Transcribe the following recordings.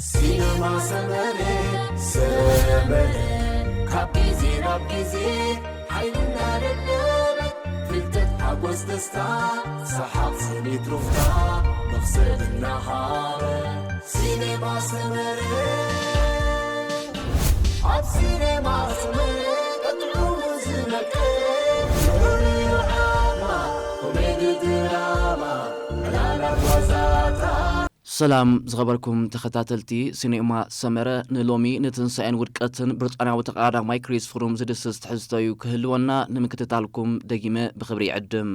ሲነማ ሰመረ ሰመረ ካብ ግዜ ናብ ግዜ ሓይልና ደለበ ፍልጠት ሓጎስ ደስታ ሰሓቕ ስኒት ሩፍታ መኽሰብ እናሃበ ሲነማ ሰመረ ኣብ ሲነማ ሰመረ ቀጥዑ ዝመቀ ኮሜዲ ድራማ ዕላላ ጓዛታ ሰላም ዝኸበርኩም ተኸታተልቲ ሲኔማ ሰመረ፣ ንሎሚ ንትንሳኤን ውድቀትን ብሪጣንያዊ ተቐዳዳማይ ክሪስ ፍሩም ዝድስስ ትሕዝቶ እዩ ክህልወና። ንምክትታልኩም ደጊመ ብኽብሪ ይዕድም።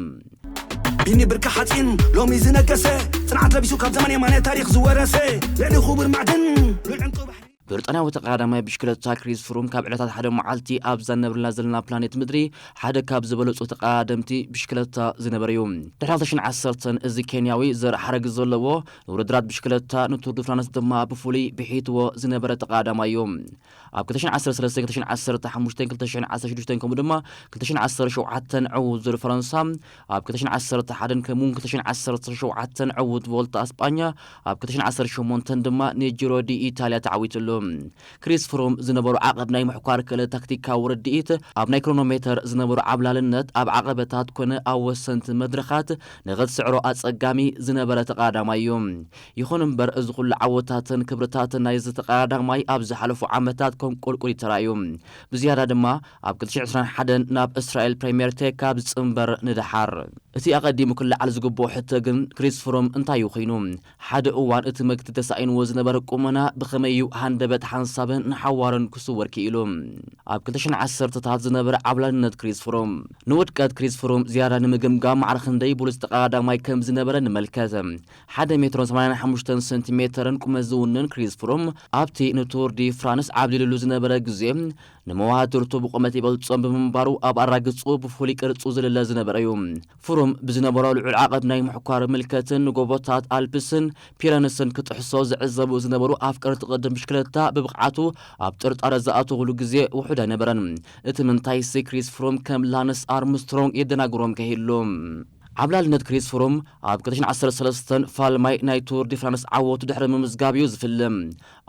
ቢኒ ብርኪ ሓፂን ሎሚ ዝነገሰ፣ ፅንዓት ለቢሱ ካብ ዘመን የማነ ታሪኽ ዝወረሰ፣ ልዕሊ ክቡር ማዕድን ልዑል ዕንቁ ባሕሪ። ብሪጣንያዊ ተቐዳዳማይ ብሽክለታ ክሪስ ፍሩም ካብ ዕለታት ሓደ መዓልቲ ኣብዛ ነብርላ ዘለና ፕላኔት ምድሪ ሓደ ካብ ዝበለጹ ተቐዳደምቲ ብሽክለታ ዝነበረ እዩ። ድሕሪ ክልተ ሽሕን ዓሰርተን እዚ ኬንያዊ ዘርኢ ሓረግ ዘለዎ ንውድድራት ብሽክለታ ንቱር ዱ ፍራንስ ድማ ብፍሉይ ብሒትዎ ዝነበረ ተቐዳዳማይ እዩ። ኣብ ክልተ ሽሕን ዓሰርተ ሰለስተን ክልተ ሽሕን ዓሰርተ ሓሙሽተን ክልተ ሽሕን ዓሰርተ ሽዱሽተን ከምኡ ድማ ክልተ ሽሕን ዓሰርተ ሸውዓተን ዕዉት ዙር ፈረንሳ፣ ኣብ ክልተ ሽሕን ዓሰርተ ሓደን ከምኡውን ክልተ ሽሕን ዓሰርተ ሸውዓተን ዕዉት ቮልታ ኣስጳኛ፣ ኣብ ክልተ ሽሕን ዓሰርተ ሸሞንተን ድማ ንጂሮ ዲ ኢታልያ ተዓዊትሉ። ክሪስ ፍሩም ዝነበሮ ዓቐብ ናይ ምሕኳር ክእለት ታክቲካዊ ርድኢት፣ ኣብ ናይ ክሮኖሜተር ዝነበሮ ዓብላልነት ኣብ ዓቐበታት ኮነ ኣብ ወሰንቲ መድረኻት ንኽትስዕሮ ኣጸጋሚ ዝነበረ ተቐዳዳማይ እዩ። ይኹን እምበር፣ እዚ ኩሉ ዓወታትን ክብርታትን ናይዚ ተቐዳዳማይ ኣብ ዝሓለፉ ዓመታት ከም ቁልቁል እዩ ተራእዩ። ብዝያዳ ድማ ኣብ ክልተ ሽሕን ዕስራን ሓደን ናብ እስራኤል ፕሪምየር ቴክ ካብ ዝጽንበር ንደሓር። እቲ ኣቐዲሙ ክለዓል ዝግብኦ ሕቶ ግን ክሪስ ፍሩም እንታይ እዩ ኮይኑ? ሓደ እዋን እቲ መግቲ ተሳኢንዎ ዝነበረ ቁመና ብኸመይ እዩ ሃንደበት ሓንሳብን ንሓዋርን ክስወር ክኢሉ? ኣብ ክልተ ሽሕን ዓሰርተታት ዝነበረ ዓብላልነት ክሪስ ፍሩም። ንውድቀት ክሪስ ፍሩም ዝያዳ ንምግምጋም ማዕረ ክንደይ ብሉጽ ተቐዳዳማይ ከም ዝነበረ ንመልከት። ሓደ ሜትሮን ሰማንያን ሓሙሽተን ሰንቲሜተርን ቁመት ዝውንን ክሪስ ፍሩም ኣብቲ ንቱር ዲ ፍራንስ ዓብሊሉሉ ዝነበረ ግዜ ንመዋድርቱ ብቁመት ይበልጾም ብምንባሩ ኣብ ኣራግጹ ብፍሉይ ቅርጹ ዝልለ ዝነበረ እዩ። ፍሩም ብዝነበሮ ልዑል ዓቐብ ናይ ምሕኳር ምልከትን ንጎቦታት ኣልፕስን ፒረንስን ክጥሕሶ ዝዕዘቡ ዝነበሩ ኣፍቀርቲ ቅድም ብሽክለታ ብብቕዓቱ ኣብ ጥርጣረ ዝኣተውሉ ግዜ ውሑድ ኣይነበረን። እቲ ምንታይሲ ክሪስ ፍሩም ከም ላንስ ኣርምስትሮንግ የደናግሮም ከሂሉ። ዓብላልነት ክሪስ ፍሩም ኣብ ክልተ ሽሕን ዓሰርተ ሰለስተን ፋልማይ ናይ ቱር ዲ ፍራንስ ዓወቱ ድሕሪ ምምዝጋብ እዩ ዝፍለ።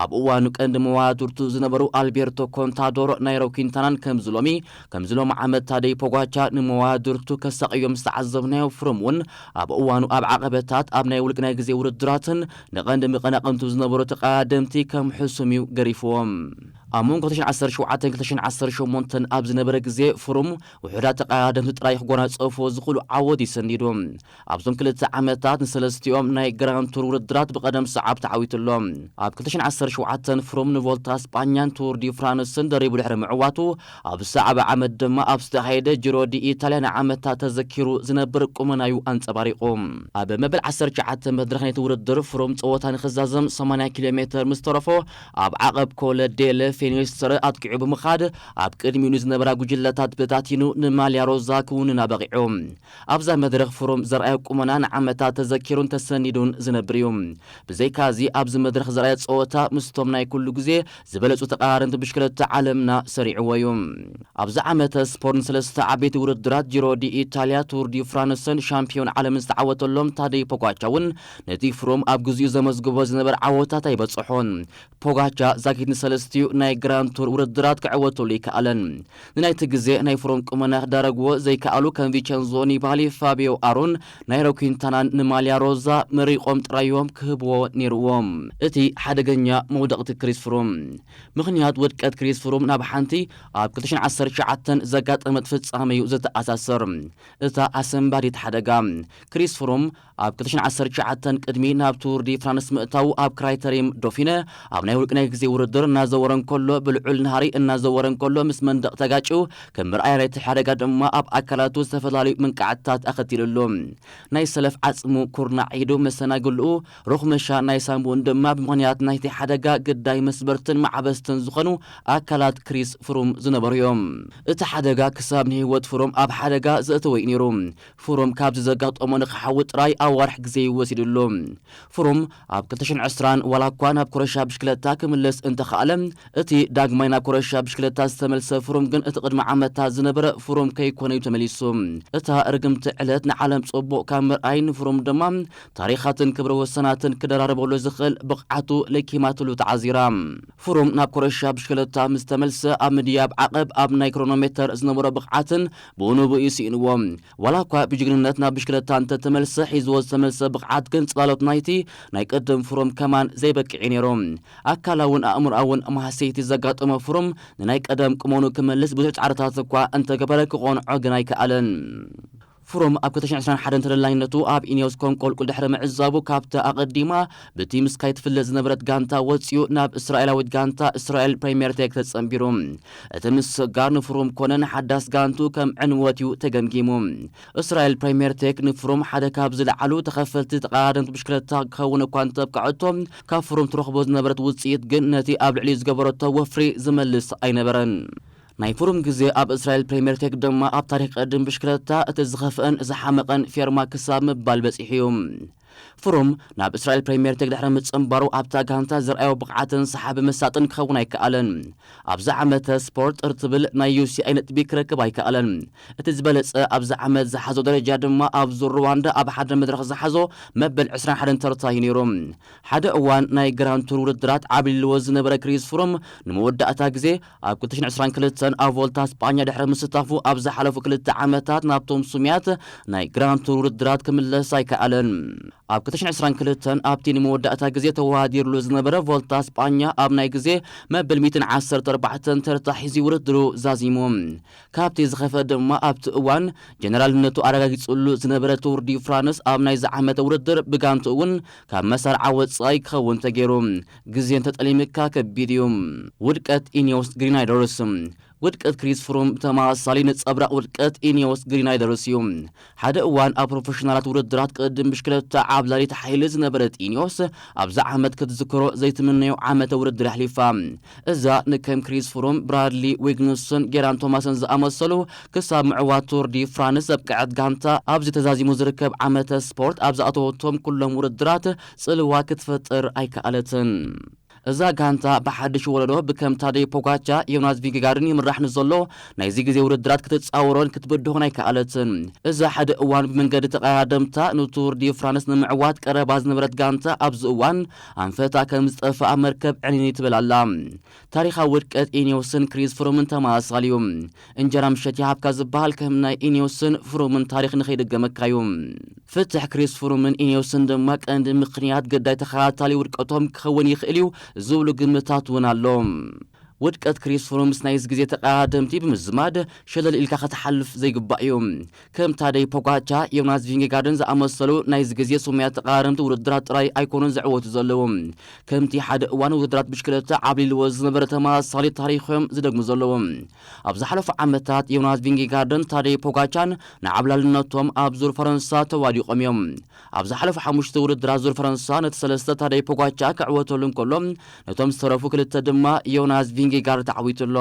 ኣብ እዋኑ ቀንዲ መዋድርቱ ዝነበሩ ኣልቤርቶ ኮንታዶር፣ ናይሮ ኪንታናን ከምዚ ሎሚ ከምዚ ሎሚ ዓመት ታደይ ፖጋቻ ንመዋድርቱ ከሳቕዮም ዝተዓዘብናዮ ፍሩም እውን ኣብ እዋኑ ኣብ ዓቐበታት ኣብ ናይ ውልቂ ናይ ግዜ ውድድራትን ንቐንዲ መቐናቕንቱ ዝነበሩ ተቐዳደምቲ ከም ሕሱም እዩ ገሪፍዎም። ኣብ መንጎ ክልተ ሽሕን ዓሰርተ ሸውዓተን ክልተ ሽሕን ዓሰርተ ሸሞንተን ኣብ ዝነበረ ግዜ ፍሩም ውሑዳት ተቐዳደምቲ ጥራይ ክጎናጸፍዎ ዝኽእሉ ዓወት እዩ ሰኒዱ። ኣብዞም ክልተ ዓመታት ንሰለስቲኦም ናይ ግራንድ ቱር ውድድራት ብቐደም ሰዓብ ተዓዊቱ ኣሎ። ኣብ ክልተ ሽሕን ዓሰርተ ሸውዓተን ፍሩም ንቮልታ ስጳኛን ቱር ዲ ፍራንስን ደሪቡ ድሕሪ ምዕዋቱ፣ ኣብ ሰዓቢ ዓመት ድማ ኣብ ዝተኻየደ ጂሮ ዲ ኢታልያ ንዓመታት ተዘኪሩ ዝነብር ቁመናዩ ኣንጸባሪቑ። ኣብ መበል ዓሰርተ ትሽዓተ መድረኽ ናይቲ ውድድር ፍሩም ጸወታ ንኽዛዘም ሰማንያ ኪሎ ሜተር ምስ ተረፎ፣ ኣብ ዓቐብ ኮለ ዴለ ፌኒስትረ ኣጥቂዑ ብምኻድ ኣብ ቅድሚኡ ንዝነበራ ጉጅለታት በታቲኑ ንማልያ ሮዛ ክውንና በቒዑ። ኣብዛ መድረኽ ፍሩም ዘርኣዮ ቁመና ንዓመታት ተዘኪሩን ተሰኒዱን ዝነብር እዩ። ብዘይካዚ ኣብዚ መድረኽ ዘርኣዮ ጸወታ ምስቶም ናይ ኩሉ ግዜ ዝበለጹ ተቐራረንቲ ብሽክለታ ዓለምና ሰሪዕዎ እዩ። ኣብዚ ዓመተ ስፖርት ንሰለስተ ዓበይቲ ውድድራት ጂሮ ዲ ኢታልያ፣ ቱር ዲ ፍራንስን ሻምፒዮን ዓለምን ዝተዓወተሎም ታደይ ፖጋቻ እውን ነቲ ፍሩም ኣብ ግዚኡ ዘመዝግቦ ዝነበረ ዓወታት ኣይበጽሖን። ፖጋቻ ዛጊት ንሰለስቲኡ ናይ ግራንድ ቱር ውድድራት ክዕወተሉ ኣይከኣለን። ንናይቲ ግዜ ናይ ፍሩም ቁመና ክዳረግዎ ዘይከኣሉ ከም ቪቸንዞ ኒባሊ፣ ፋቢዮ ኣሮን፣ ናይሮ ኪንታናን ንማልያ ሮዛ መሪቖም ጥራዮም ክህብዎ ነይርዎም። እቲ ሓደገኛ መውደቕቲ ክሪስ ፍሩም። ምኽንያት ውድቀት ክሪስ ፍሩም ናብ ሓንቲ ኣብ ክልተ ሽሕን ዓሰርተ ትሽዓተን ዘጋጠመት ፍጻመ እዩ ዝተኣሳሰር። እታ ኣሰንባዲት ሓደጋ። ክሪስ ፍሩም ኣብ ክልተ ሽሕን ዓሰርተ ትሽዓተን ቅድሚ ናብ ቱር ዲ ፍራንስ ምእታዉ ኣብ ክራይተሪም ዶፊነ ኣብ ናይ ውልቂ ናይ ግዜ ውድድር እናዘወረ እንከሎ ብልዑል ናህሪ እናዘወረ እንከሎ ምስ መንደቕ ተጋጭው ከም መርኣያ ናይቲ ሓደጋ ድማ ኣብ ኣካላቱ ዝተፈላለዩ መንቃዕትታት ኣኸቲሉ ኣሎ። ናይ ሰለፍ ዓጽሙ ኩርናዕ ኢዱ መሰናግልኡ ሮኽመሻ ናይ ሳምቡን ድማ ብምኽንያት ናይቲ ሓደጋ ግዳይ መስበርትን ማዕበስትን ዝኾኑ ኣካላት ክሪስ ፍሩም ዝነበሩ እዮም። እቲ ሓደጋ ክሳብ ንህይወት ፍሩም ኣብ ሓደጋ ዘእተወ እዩ ነይሩ። ፍሩም ካብዚ ዘጋጠሞ ንክሓዊ ጥራይ ኣዋርሕ ግዜ እዩ ወሲድሉ። ፍሩም ኣብ ክልተ ሽሕን ዕስራን ዋላ እኳ ናብ ክሮኤሽያ ብሽክለታ ክምለስ እንተኸኣለ፣ እቲ እቲ ዳግማይ ናብ ክሮኤሽያ ብሽክለታ ዝተመልሰ ፍሩም ግን እቲ ቅድሚ ዓመታት ዝነበረ ፍሩም ከይኮነ እዩ ተመሊሱ። እታ ርግምቲ ዕለት ንዓለም ጽቡቕ ካብ ምርኣይ ንፍሩም ድማ ታሪኻትን ክብረ ወሰናትን ክደራረበሉ ዝኽእል ብቕዓቱ ለኪማትሉ ተዓዚራ። ፍሩም ናብ ክሮኤሽያ ብሽክለታ ምስ ተመልሰ ኣብ ምድያብ ዓቐብ ኣብ ናይ ክሮኖሜተር ዝነበሮ ብቕዓትን ብኡ ንብኡ እዩ ስኢንዎ። ዋላ እኳ ብጅግንነት ናብ ብሽክለታ እንተተመልሰ ሒዝዎ ዝተመልሰ ብቕዓት ግን ጽላሎት ናይቲ ናይ ቅድም ፍሩም ከማን ዘይበቅዕ እዩ ነይሩ። ኣካላውን ኣእምሮኣውን ማህሰይቲ ዘጋጠመ ፍሩም ንናይ ቀደም ቁመኑ ክመልስ ብዙሕ ጻዕርታት እኳ እንተገበረ ክቆንዖ ግን ኣይከኣለን። ፍሩም ኣብ ክልተ ሽሕን ዕስራን ሓደን ተደላይነቱ ኣብ ኢኒዮስ ኮንቆልቁል ድሕሪ ምዕዛቡ ካብታ ኣቐዲማ ብቲም ስካይ ትፍለጥ ዝነበረት ጋንታ ወጺኡ ናብ እስራኤላዊት ጋንታ እስራኤል ፕሪምየር ቴክ ተጸንቢሩ። እቲ ምስጋር ንፍሩም ኮነ ንሓዳስ ጋንቱ ከም ዕንወት እዩ ተገምጊሙ። እስራኤል ፕሪምየር ቴክ ንፍሩም ሓደ ካብ ዝለዓሉ ተኸፈልቲ ተቐዳደምቲ ብሽክለታ ክኸውን እኳ እንተብቅዐቶ ካብ ፍሩም ትረኽቦ ዝነበረት ውጽኢት ግን ነቲ ኣብ ልዕሊኡ ዝገበረቶ ወፍሪ ዝመልስ ኣይነበረን። ናይ ፍሩም ግዜ ኣብ እስራኤል ፕሪምየር ቴክ ድማ ኣብ ታሪኽ ቀድም ብሽክለታ እቲ ዝኸፍአን ዝሓመቐን ፌርማ ክሳብ ምባል በጺሑ እዩ። ፍሩም ናብ እስራኤል ፕሪምየር ቴክ ድሕሪ ምጽንባሩ ኣብታ ጋንታ ዝረኣዮ ብቕዓትን ሰሓቢ መሳጥን ክኸውን ኣይከኣለን። ኣብዚ ዓመተ ስፖርት ጥር ትብል ናይ ዩሲኣይ ነጥቢ ክረክብ ኣይከኣለን። እቲ ዝበለጸ ኣብዚ ዓመት ዝሓዞ ደረጃ ድማ ኣብ ዙር ሩዋንዳ ኣብ ሓደ መድረኽ ዝሓዞ መበል ዕስራን ሓደን ተርታ እዩ ነይሩ። ሓደ እዋን ናይ ግራንድ ቱር ውድድራት ዓብሊልዎ ዝነበረ ክሪስ ፍሩም ንመወዳእታ ግዜ ኣብ ክልተ ሽሕን ዕስራን ክልተን ኣብ ቮልታ ስጳኛ ድሕሪ ምስታፉ ኣብ ዝሓለፉ ክልተ ዓመታት ናብቶም ስሙያት ናይ ግራንድ ቱር ውድድራት ክምለስ ኣይከኣለን። ኣብ ክልተ ሽሕን ዕስራን ክልተን ኣብቲ ንመወዳእታ ግዜ ተወዳዲርሉ ዝነበረ ቮልታ ስጳኛ ኣብ ናይ ግዜ መበል ሚእትን ዓሰርተ ኣርባዕተን ተርታ ሒዙ ውድድሩ ዛዚሙ። ካብቲ ዝኸፍአ ድማ ኣብቲ እዋን ጀነራልነቱ ኣረጋጊጹሉ ዝነበረ ቱር ዲ ፍራንስ ኣብ ናይዚ ዓመተ ውድድር ብጋንቱ እውን ካብ መሳርዓ ወጻኢ ክኸውን ተገይሩ። ግዜ እንተጠሊምካ ከቢድ እዩ። ውድቀት ኢኒዮስ ግሪናይደርስ። ውድቀት ክሪስ ፍሩም ተመሳሳሊ ነጸብራቕ ውድቀት ኢኒዮስ ግሪናይደርስ እዩ። ሓደ እዋን ኣብ ፕሮፌሽናላት ውድድራት ቅድም ብሽክለታ ዓብላሊት ሓይሊ ዝነበረት ኢኒዮስ ኣብዚ ዓመት ክትዝክሮ ዘይትምነዮ ዓመተ ውድድር ኣሕሊፋ። እዛ ንከም ክሪስ ፍሩም፣ ብራድሊ ዊግንስን ጌራን ቶማስን ዝኣመሰሉ ክሳብ ምዕዋት ቱር ዲ ፍራንስ ዘብቅዐት ጋንታ ኣብዚ ተዛዚሙ ዝርከብ ዓመተ ስፖርት ኣብ ዝኣተወቶም ኩሎም ውድድራት ጽልዋ ክትፈጥር ኣይከኣለትን። እዛ ጋንታ ብሓድሽ ወለዶ ብከም ታደይ ፖጋቻ፣ ዮናስ ቪንጌጋርድን ይምራሕ ንዘሎ ናይዚ ግዜ ውድድራት ክትጻወሮን ክትብድሆን ኣይከኣለትን። እዛ ሓደ እዋን ብመንገዲ ተቐዳደምታ ንቱር ዲ ፍራንስ ንምዕዋት ቀረባ ዝነበረት ጋንታ ኣብዚ እዋን ኣንፈታ ከም ዝጠፍኣ መርከብ ዕንይንይ ትብል ኣላ። ታሪኻዊ ውድቀት ኢኒዮስን ክሪስ ፍሩምን ተመሳሳሊ እዩ። እንጀራ ምሸት ይሃብካ ዝበሃል ከም ናይ ኢኒዮስን ፍሩምን ታሪኽ ንኸይድገመካ እዩ። ፍትሕ ክሪስ ፍሩምን ኢኒዮስን ድማ ቀንዲ ምኽንያት ግዳይ ተኸታታሊ ውድቀቶም ክኸውን ይኽእል እዩ ዝብሉ ግምታት እውን ኣሎ። ውድቀት ክሪስ ፍሩም ምስ ናይዚ ግዜ ተቐዳደምቲ ብምዝማድ ሸለል ኢልካ ክትሓልፍ ዘይግባእ እዩ። ከም ታደይ ፖጋቻ፣ ዮናስ ቪንጌጋርድን ዝኣመሰሉ ናይዚ ግዜ ስሙያት ተቐዳደምቲ ውድድራት ጥራይ ኣይኮኑን ዝዕወቱ ዘለዉ። ከምቲ ሓደ እዋን ውድድራት ብሽክለታ ዓብሊልዎ ዝነበረ ተመሳሳሊ ታሪኽ እዮም ዝደግሙ ዘለዉ። ኣብ ዝሓለፉ ዓመታት ዮናስ ቪንጌጋርድን ታደይ ፖጋቻን ንዓብላልነቶም ኣብ ዙር ፈረንሳ ተዋዲቖም እዮም። ኣብ ዝሓለፉ ሓሙሽተ ውድድራት ዙር ፈረንሳ ነቲ ሰለስተ ታደይ ፖጋቻ ክዕወተሉ እንከሎ፣ ነቶም ዝተረፉ ክልተ ድማ ዮናስ ቪንጌጋርድ ተዓዊቱ ኣሎ።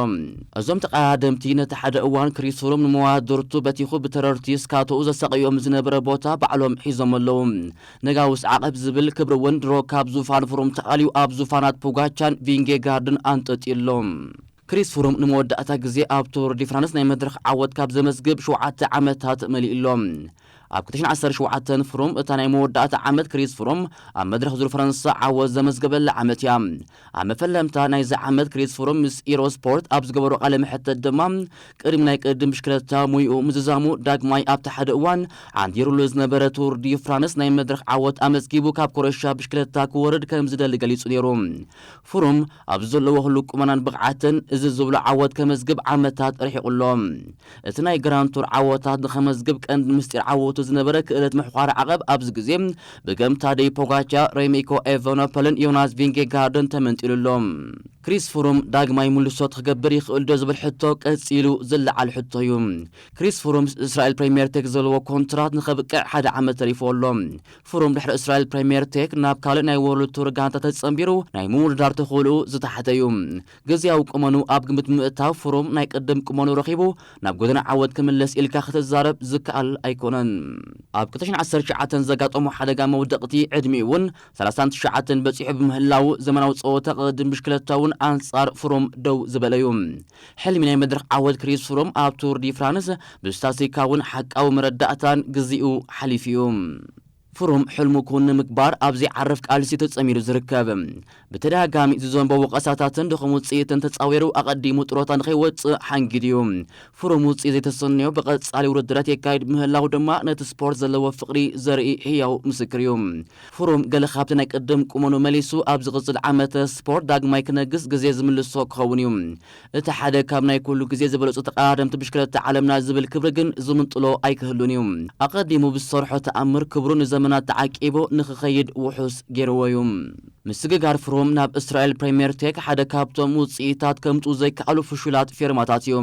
እዞም ተቐዳደምቲ ነቲ ሓደ እዋን ክሪስ ፍሩም ንመዋድርቱ በቲኹ ብተረርቲ ስካቶኡ ዘሳቕዮም ዝነበረ ቦታ ባዕሎም ሒዞም ኣለዉ። ነጋውስ ዓቐብ ዝብል ክብሪ እውን ድሮ ካብ ዙፋን ፍሩም ተኣልዩ ኣብ ዙፋናት ፖጋቻን ቪንጌጋርድን ኣንጠጥዩ ኣሎ። ክሪስ ፍሩም ንመወዳእታ ግዜ ኣብ ቱር ዲ ፍራንስ ናይ መድረኽ ዓወት ካብ ዘመዝግብ ሸውዓተ ዓመታት መሊኡ ኣሎ። ኣብ ክልተ ሽሕን ዓሰርተ ሸውዓተን ፍሩም እታ ናይ መወዳእታ ዓመት ክሪስ ፍሩም ኣብ መድረኽ ዙር ፈረንሳ ዓወት ዘመዝገበላ ዓመት እያ። ኣብ መፈለምታ ናይዚ ዓመት ክሪስ ፍሩም ምስ ኢሮ ስፖርት ኣብ ዝገበሮ ቃለ መሕተት ድማ ቅድሚ ናይ ቅድም ብሽክለታ ሙይኡ ምዝዛሙ ዳግማይ ኣብቲ ሓደ እዋን ዓንዲሩሉ ዝነበረ ቱር ዲ ፍራንስ ናይ መድረኽ ዓወት ኣመዝጊቡ ካብ ኮረሻ ብሽክለታ ክወርድ ከም ዝደሊ ገሊጹ ነይሩ። ፍሩም ኣብዚ ዘለዎ ህሉው ቁመናን ብቕዓትን እዚ ዝብሎ ዓወት ከመዝግብ ዓመታት ርሒቑ ኣሎ። እቲ ናይ ግራንድ ቱር ዓወታት ንኸመዝግብ ቀንዲ ምስጢር ዓወቱ ዝነበረ ክእለት ምሕዃር ዓቐብ ኣብዚ ግዜ ብገምታ ደይ ፖጋቻ፣ ሬሚኮ ኤቨኖፐልን ዮናስ ቪንጌጋርድን ተመንጢሉ ኣሎ። ክሪስ ፍሩም ዳግማይ ምልሶት ክገብር ይኽእል ዶ ዝብል ሕቶ ቀጺሉ ዝለዓል ሕቶ እዩ። ክሪስ ፍሩም ምስ እስራኤል ፕሪምየር ቴክ ዘለዎ ኮንትራት ንኸብቅዕ ሓደ ዓመት ተሪፎ ኣሎ። ፍሩም ድሕሪ እስራኤል ፕሪምየር ቴክ ናብ ካልእ ናይ ወርልድ ቱር ጋንታ ተጸንቢሩ ናይ ምውድዳር ተኽእልኡ ዝተሓተ እዩ። ግዝያዊ ቁመኑ ኣብ ግምት ብምእታው ፍሩም ናይ ቅድም ቁመኑ ረኺቡ ናብ ጎደና ዓወት ክምለስ ኢልካ ክትዛረብ ዝከኣል ኣይኮነን። ኣብ ክልተ ሽሕን ዓሰርተ ትሽዓተን ዘጋጠሞ ሓደጋ መውደቕቲ ዕድሚኡ እውን ሰላሳን ትሽዓተን በጺሑ ብምህላው ዘመናዊ ጸወታ ቅድም ብሽክለታ እውን ኣንጻር ፍሩም ደው ዝበለ እዩ። ሕልሚ ናይ መድረኽ ዓወት ክሪስ ፍሩም ኣብ ቱር ዲ ፍራንስ ብስታስቲካ እውን ሓቃዊ መረዳእታን ግዜኡ ሓሊፉ እዩ። ፍሩም ሕልሙ ክውን ንምግባር ኣብ ዘይዓርፍ ቃልሲ ተጸሚዱ ዝርከብ። ብተደጋጋሚ ዝዘንቦ ወቐሳታትን ድኹም ውጽኢትን ተጻዊሩ ኣቐዲሙ ጥሮታ ንኸይወጽእ ሓንጊዱ እዩ። ፍሩም ውጽኢት ዘይተሰነዮ ብቐጻሊ ውድድራት የካይድ ምህላው ድማ ነቲ ስፖርት ዘለዎ ፍቕሪ ዘርኢ ህያው ምስክር እዩ። ፍሩም ገለ ካብቲ ናይ ቅድም ቁመኑ መሊሱ ኣብ ዝቕጽል ዓመተ ስፖርት ዳግማይ ክነግስ ግዜ ዝምልሶ ክኸውን እዩ። እቲ ሓደ ካብ ናይ ኩሉ ግዜ ዝበለጹ ተቐዳደምቲ ብሽክለታ ዓለምና ዝብል ክብሪ ግን ዝምንጥሎ ኣይክህሉን እዩ። ኣቐዲሙ ብዝሰርሖ ተኣምር ክብሩ ንዘመናት ተዓቂቡ ንኽኸይድ ውሑስ ገይርዎ እዩ። ምስግጋር ፍሩም ናብ እስራኤል ፕሪምየር ቴክ ሓደ ካብቶም ውጽኢታት ከምጽኡ ዘይከኣሉ ፍሹላት ፌርማታት እዩ።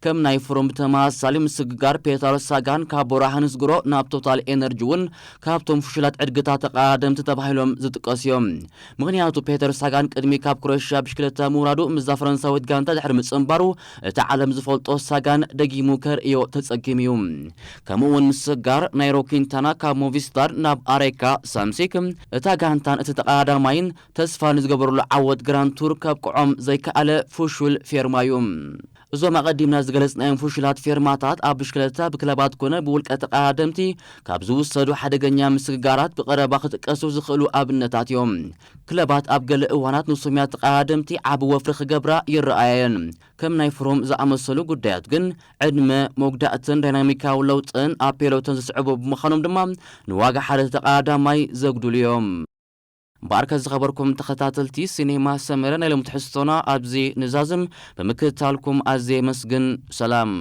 ከም ናይ ፍሩም ብተመሳሳሊ ምስግጋር ፔተር ሳጋን ካብ ቦራ ሃንስግሮ ናብ ቶታል ኤነርጂ እውን ካብቶም ፍሹላት ዕድግታት ተቐዳደምቲ ተባሂሎም ዝጥቀሱ እዮም። ምኽንያቱ ፔተር ሳጋን ቅድሚ ካብ ክሮኤሽያ ብሽክለታ ምውራዱ ምስዛ ፈረንሳዊት ጋንታ ድሕሪ ምጽንባሩ እቲ ዓለም ዝፈልጦ ሳጋን ደጊሙ ከርእዮ ተጸጊሙ እዩ። ከምኡ እውን ምስግጋር ናይሮ ኪንታና ካብ ሞቪስታር ናብ ኣሬካ ሳምሲክ እታ ጋንታን እቲ ተቐዳዳማይን ተስፋ ንዝገበረሉ ዓወት ግራንድ ቱር ከብቅዖም ዘይከኣለ ፍሹል ፌርማ እዩ። እዞም ኣቐዲምና ዝገለጽናዮም ፍሹላት ፌርማታት ኣብ ብሽክለታ ብክለባት ኮነ ብውልቀ ተቐዳደምቲ ካብ ዝውሰዱ ሓደገኛ ምስግጋራት ብቐረባ ክጥቀሱ ዝኽእሉ ኣብነታት እዮም። ክለባት ኣብ ገለ እዋናት ንሱምያ ተቐዳደምቲ ዓቢ ወፍሪ ክገብራ ይረኣየን። ከም ናይ ፍሩም ዝኣመሰሉ ጉዳያት ግን ዕድመ፣ መጉዳእትን ዳይናሚካዊ ለውጥን ኣብ ፔሎቶን ዝስዕቡ ብምዃኖም ድማ ንዋጋ ሓደ ተቐዳዳማይ ዘጉድሉ እዮም። እምበኣርከ ዝኸበርኩም ተኸታተልቲ ሲኔማ ሰመረ ናይ ሎሚ ትሕዝቶና ኣብዚ ንዛዝም። ብምክትታልኩም ኣዝየ የመስግን። ሰላም።